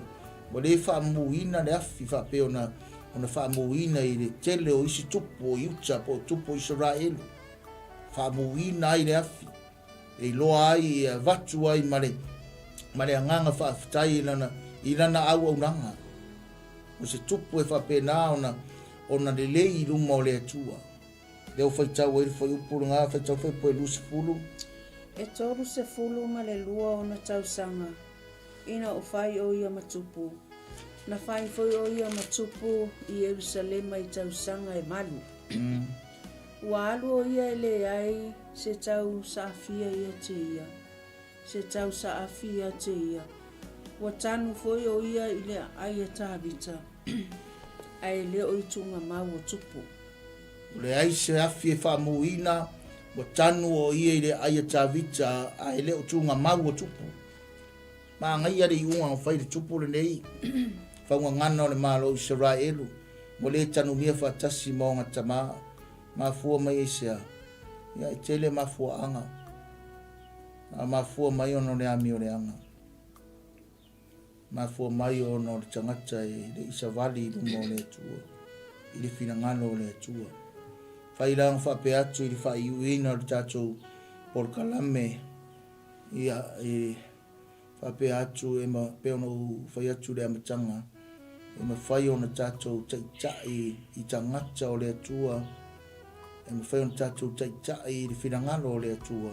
ua le faamuina le afi faapea ona, ona faamuina i le tele o isi tupu o Iuta po o tupu o Isaraelu. Faamuina ai le afi, e iloa ai, e avatu ai ma le, ma le agaga faafetai i lana, i lana auaunaga. O se tupu e faapena ona, ona lelei i luma o le Atua. Lea ua faitau ai le fuaiupu lena, faitau fuaiupu e 20. E 32 ona tausaga ina ua fai o ia ma tupu. Na fai foi o ia ma tupu i Ierusalema i tausaga e valu. Ua alu o ia e leai se tau saafia ia te ia, se tau saafi ia te ia. Ua tanu foi o ia i le aai a Tavita, ae le o i tuugamau o tupu. Ua leai se afi e faamuina, ua tanu o ia i le aai a Tavita, ae le o tuugamau o tupu. Manaia le iuga na fai i le tupu lenei, faugagana o le Malo o Isaraelu, ua le tanumia faatasi ma ona tama. Mafua mai aisea? Ia, e tele mafuaaga. A mafua mai ona o le amioleaga. Mafua mai ona o le tagata e le i savali i luma o le Atua, i le finagalo o le Atua. Fai la ona faapea atu i le faaiuina o le tatou polokalame, ia, e faapea atu e ma, pei ona ou fai atu i le amataga, e mafai ona tatou taitai i tagata o le Atua, e mafai ona tatou taitai i le finagalo o le Atua,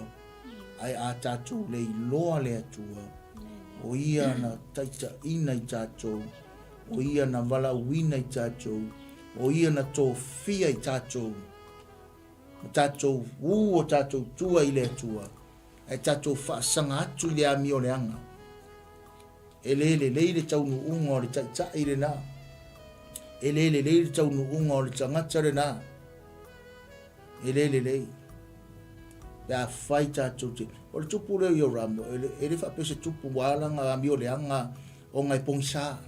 ae a tatou le iloa le Atua, o Ia na taitaiina i tatou, o Ia na valaauina i tatou, o Ia na tofia i tatou, ma tatou ū o tatou tua i le Atua, ae tatou faasaga atu i le amioleaga. E le lelei le taunuuga o le taitai lena. E le lelei le taunuuga o le tagata lena. E le lelei. Pe a fai tatou te... O le tupu lea o Ioramo, e le, e le faapea se tupu ua ala ona amioleaga ona e pogisa.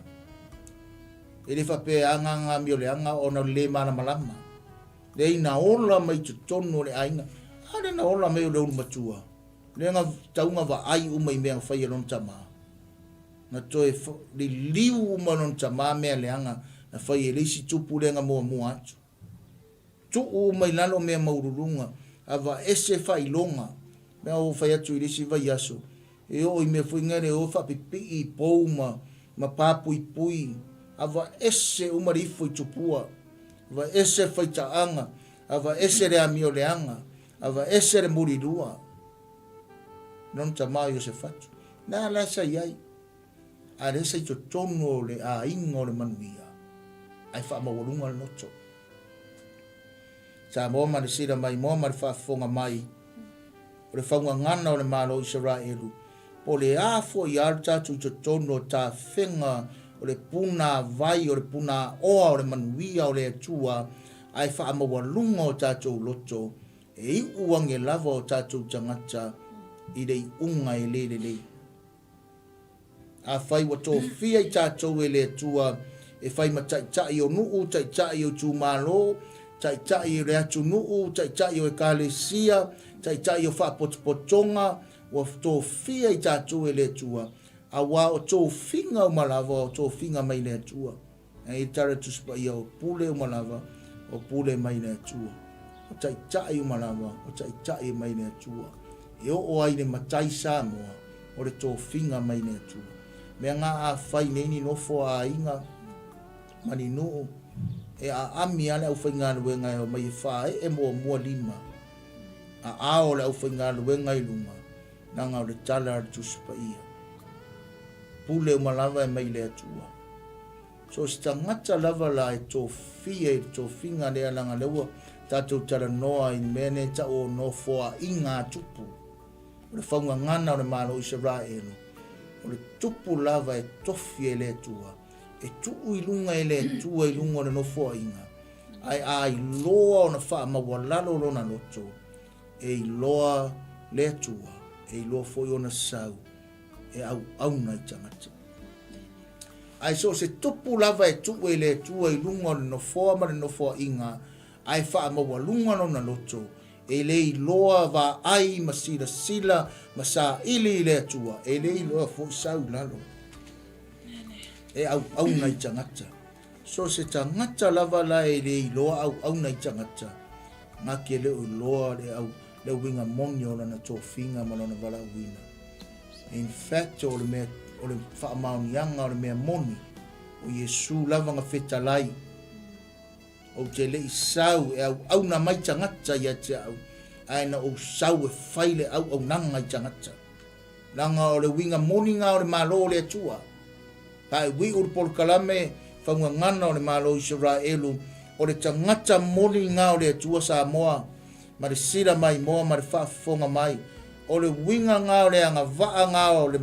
E le faapea e aga ana amioleaga ona o le le malamalama. Leai na ola mai totonu o le aiga. A lea na ola mai o le ulumatua. Lea na tau na vaai uma i mea na fai e lona tama. Na toe liliu uma lona tama mea leaga na fai e le isi tupu lea na muamua atu. Tuu uma i lalo mea maualuluga, aveese faailoga. Mea ua fai atu i le isi vaiaso, e oo i mea foi nei e o faapipii i pou ma, ma papuipui, aveese uma le ifo i tupua, aveese faitaaga, aveese le amioleaga, aveese le mulilua. Lona tama o Iosefatu. Na la sa i ai. A lea sa i totonu o le aiga o le manuia, ae faamaualuga le loto. Samoa ma le sila mai moa ma le faafofoga mai o le faugagana o le Malo o Isaraelu, po o le a foi a le tatou i totonu o tafega o le punavai o le punaoa o le manuia o le Atua, ae faamaualuga o tatou loto e iu age lava o tatou tagata i le iuga e le lelei. Afai ua tofia i tatou e le Atua e fai ma taitai o nuu, taitai o itumalo, taitai o le atunuu, taitai o ekalesia, taitai o faapotopotoga, ua tofia i tatou e le Atua, auā o tofiga uma lava o tofiga mai le Atua. E i ai le tala Tusi Paia o pule uma lava, o pule mai le Atua. O taitai uma lava, o taitai mai le Atua. E oo ai le matai Samoa, o le tofiga mai le Atua. Mea nga a fai nei ni nofo a aiga ma ni nuu, e aami a le aufaigaluega e omai e faaee muamua lima, aao o le aufaigaluega i luga, leaga o le tala a le Tusi Paia. Pule uma lava e mai le Atua. So o se tagata lava la e tofia i le tofiga lea leaga lea ua tatou talanoa i le mea lea e tau o nofoaiga a tupu. O le faugagana o le Malo o Isaraelu, o le tupu lava e tofi e le Atua, e tuu i luga e le Atua i luga o le nofoaiga. Ae a iloa ona faamaualalo lona loto, e iloa le Atua, e iloa foi ona sau e auauna i tagata. Ae so o se tupu lava e tuu e le Atua i luga o le nofoa ma le nofoaiga, ae faamaualuga lona loto, e le iloa vaai ma silasila ma saili i le Atua, e le iloa foi sau i lalo. E auauna i tagata. So o se tagata lava la e le iloa auauna i tagata, na te le o iloa le, au, le uiga moni o lana tofiga ma lona valaauina. In fact, o le mea, o le faamaoniaga o le mea moni, o Iesu lava na fetalai, Ou te le i sau e auauna mai tagata ia te au, ae na ou sau e fai le auaunaga i tagata. Leaga o le uiga moni na o le Malo o le Atua. Faaiuiu le polokalame faugagana o le Malo o Isaraelu, o le tagata moni na o le Atua Samoa, ma le sila maimoa ma le faafofoga mai. O le uiga na o le agavaa na o le,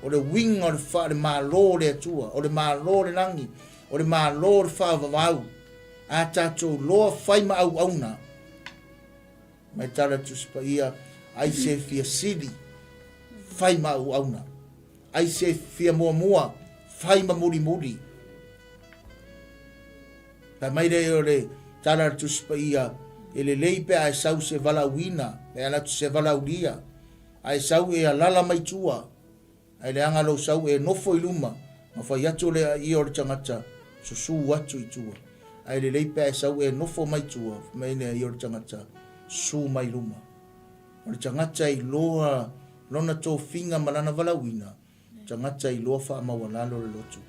o le uiga o le, fa, le Malo o le Atua, o le Malo o le lagi, o le Malo o le faavavau, a tatou loa fai ma auauna. Mai tala Tusi Paia, ai se fia sili, fai ma auauna. Ai se fia muamua, fai ma mulimuli. Fai mai lea o le tala a le Tusi Paia, e lelei pe a e sau se valaauina, pe ala atu se valaaulia, a e sau e alala mai tua, Ae leaga lou sau e nofo i luma, ma fai atu le aia o le tagata, susu atu i tua. Ae lelei pe a e sau e nofo mai tua, fai mai le aia o le tagata, susu mai luma. O le tagata e iloa lona tofiga ma lana valaauina, tagata e iloa faamaualalo le loto.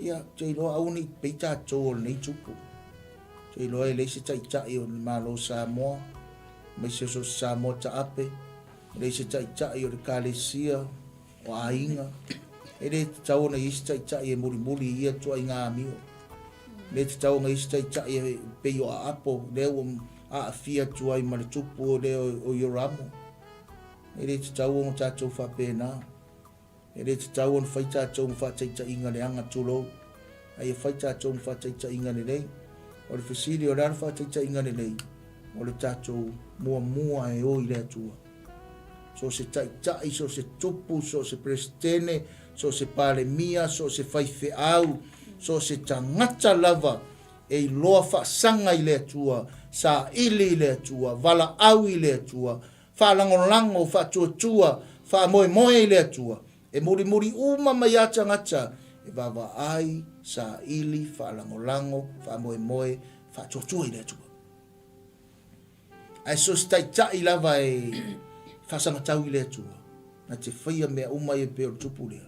Ia, ou te iloa aua ne i pei tatou o lenei tupu. Ou te iloa e leai se taitai o le Malo o Samoa, aemaise o so o se Samoa taape, E leai se taitai o le Ekalesia, o aiga. E le tatau ona i ai se taitai e mulimuli i ia ituaiga amio. E le tatau ona i ai se taitai e pei o Aapo, lea ua aafia atu ai ma le tupu lea o Ioramo. E le tatau ona tatou faapena. E le tatau ona fai tatou ma faataitaiga leaga, tulou, a ia fai tatou ma faataitaiga lelei. O le fesili, o le a le faataitaiga lelei? O le tatou muamua e o i le Atua. So o se taitai, so o se tupu, so o se Peresetene, so o se Palemia, so o se faifeau, so o se tagata lava e iloa faasaga i le Atua, saili i le Atua, valaau i le Atua, faalagolago, faatuatua, faamoemoe i le Atua, e mulimuli uma mai a tagata e vaavaai, saili, faalagolago, faamoemoe, faatuatua i le Atua. Ae so se taitai lava e faasagatau i le Atua, na te faia mea uma ia pei o le tupu lea,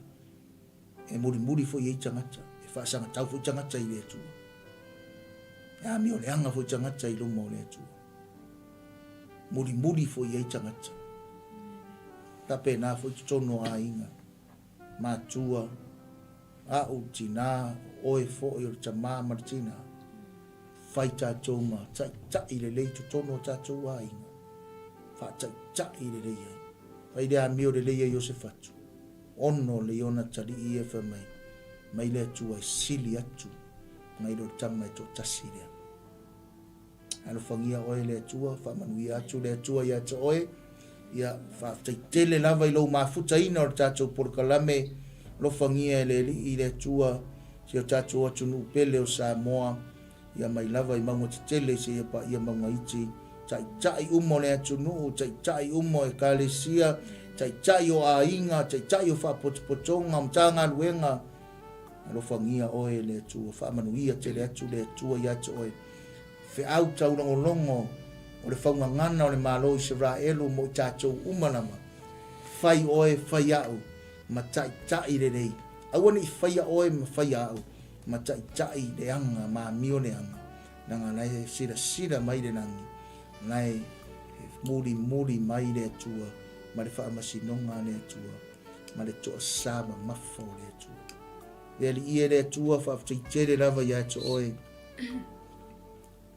e mulimuli foi i ai tagata, e faasagatau foi tagata i le Atua. E amioleaga foi tagata i luma o le Atua. Mulimuli foi i ai tagata. Faapena foi totonu o aiga, matua, a'u tinā, o oe foi o le tamā ma le tinā, fai tatou ma taita'i lelei totonu o tatou aiga, faataita'i lelei ai. Fai le amio lelei e Iosefatu, ono le iona tali'i ia fai mai, mai le Atua e sili atu nai lo le tama e toatasi lea. Alofagia oe le Atua, faamanuia atu le Atua ia te oe. Ia, faafetai tele lava i lou mafutaina o le tatou polokalame. Alofagia e le Alii le Atua si o tatou atunuu pele o Samoa, ia mai lava i mauga tetele seia paia mauga iti, taitai uma o le atunuu, taitai uma o ekalesia, taitai o aiga, taitai o faapotopotoga, o Matagaluega. Alofagia oe e le Atua, faamanuia tele atu le Atua ia te oe. Feau taulogologo o le faugagana o le Malo o Isaraelu mo i tatou uma lava. Fai oe, fai au, ma taitai lelei. Aua ne i faia oe ma faia au, ma taitai leaga ma amio leaga, leaga la e silasila mai le lagi, la e mulimuli mai le Atua ma le faamasinoga a le Atua ma le toasa mamafa o le Atua. Le Alii e le Atua, faafetai tele lava ia te oe.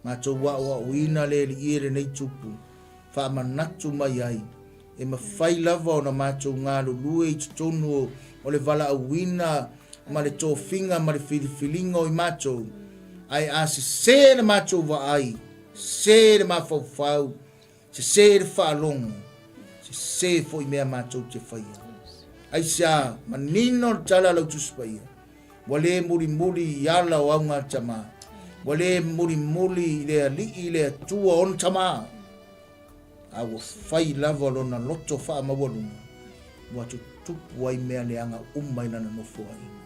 Matou aoaoina le Alii e lenei tupu, faamanatu mai ai, e mafai lava ona matou galulue i totonu o le valaauina ma le tofiga ma le filifiliga o i matou. Ae a sesē le matou vaai, sesē le mafaufau, sesē le faalogo, sesē foi mea matou te faia. Aisea, manino le tala a lau Tusi Paia, ua le mulimuli i ala o auga tama, ua le mulimuli i le Alii i le Atua ona tama, a ua fai lava lona loto faamaualuga, ua tutupu ai mea leaga uma i lana nofoaiga.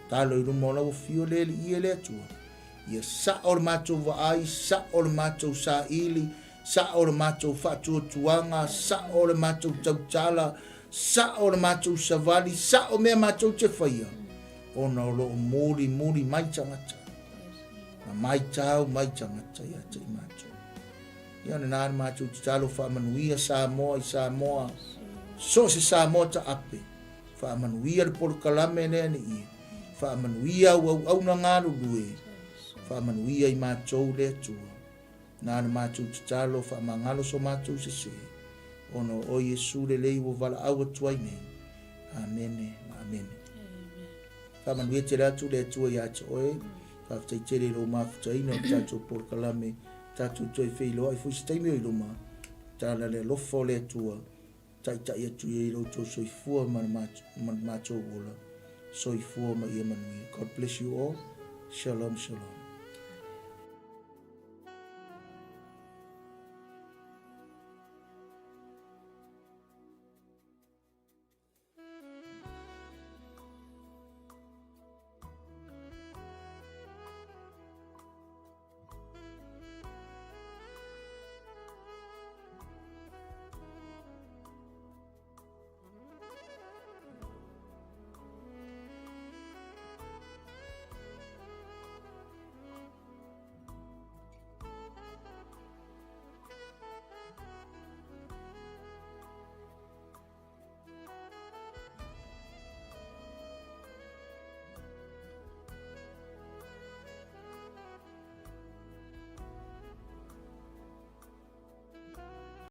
Talo i luma o lau afio le Alii e le Atua, ia sa'o le matou vaai, sa'o le matou saili, sa'o le matou faatuatuaga, sa'o le matou tautala, sa'o le matou savali, sa'o mea matou te faia, ona o lo o mulimuli mai tagata, ma maitau mai tagata ia te i matou. Ia lena le matou tatalo faamanuia Samoa i Samoa, so o se Samoa taape, Faamanuia le polokalame lea le Alii. Faamanuia au auauna galulue. Faamanuia i matou le Atua. Na le matou tatalo faamagalo so matou sese, ona o oe Iesu lelei ua valaau atu ai nei. Amene ma amene. Faamanuia tele atu le Atua ia te oe. Faafetai tele i lou mafutaina o le tatou polokalame. Tatou toe feiloai foi se taimi o i luma. Tala le alofa o le Atua. Taitai atu ia i lo outou soifua ma le matou ola. Soifua ma ia manuia. God bless you all. Shalom, shalom.